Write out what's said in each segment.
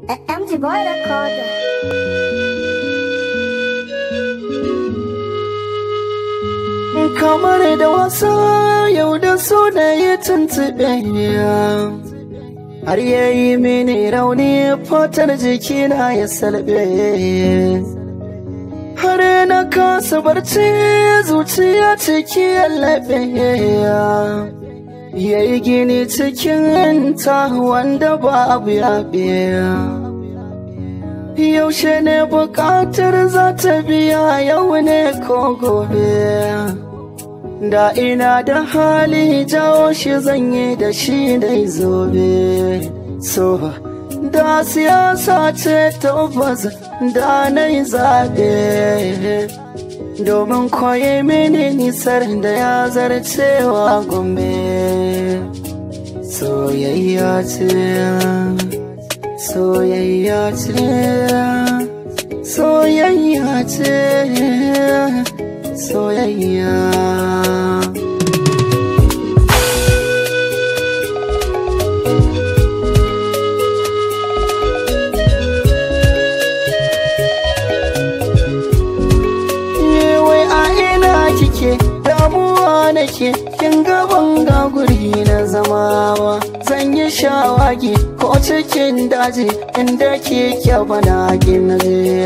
MG Boy Recorder. Kamar da wasa yau da so da ya tuntuɓe, har ya yi mini rauni, fatar jikina ya salbe, har na kasa barci, zuciya ciki ya laɓe, ya yi gini cikin ta wanda babu yaɓe. Yaushe ne buƙatar za ta biya, yau ne ko gobe? Da ina da hali jawo shi zan yi da shi dai zobe. So da siyasa ce tabbas da na yi zaɓe, domin koyi mini nisar da ya zarcewa Gombe. Soyayya ce, soyayya ce, soyayya ce, soyayya. Wai a ina kike? Damuwa nake, kin gaban ga guri na zama ba. Zan yi shawagi ko cikin daji, inda kike bana gina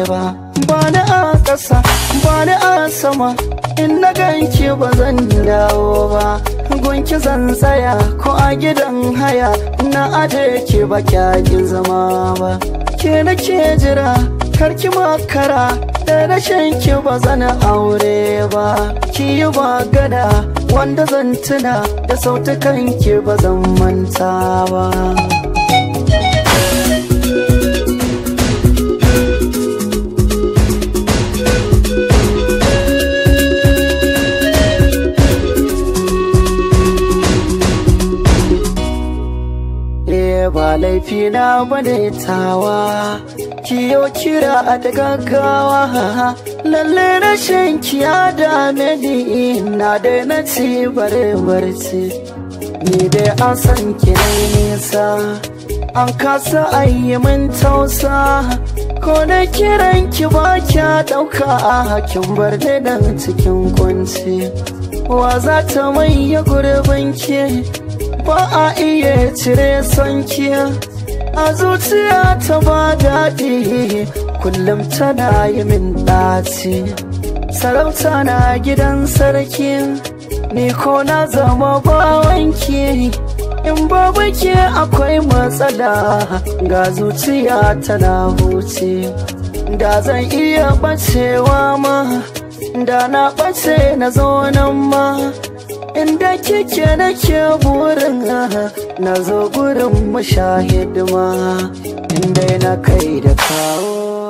ba. Ba na a ƙasa, ba na a sama, in na ganki ba zan dawo ba. Gunki zan tsaya ko a gidan haya, na aje ki ba kyakin zama ba. Ke nake jira, karki makara, da rashin ki ba zan aure ba. Ki yi magana wanda zan tuna da sautukan ki, ba zan manta ba. Ba laifina bane tawa, kiyo kira da gaggawa. Lalle rashin kiya dame ni, na da na ci bare barci. Ni dai an san ki nisa, an kasa ayi min tausa. Ko da kiran ki ba kya dauka, kin bar ni nan cikin kunci. Wa za ta maye gurbin ki? Ba a iya cire sonki a zuciya, ta ba daɗi, kullum tana yi min ɗaci. Sarauta na gidan sarki, ni ko na zama bawanki. In babu ke akwai matsala, ga zuciya tana huce. Da zan iya ɓacewa ma, da na ɓace na zo nan ma. Inda kike nake burin na zo gurin mashahidima, inda na kai da kawo.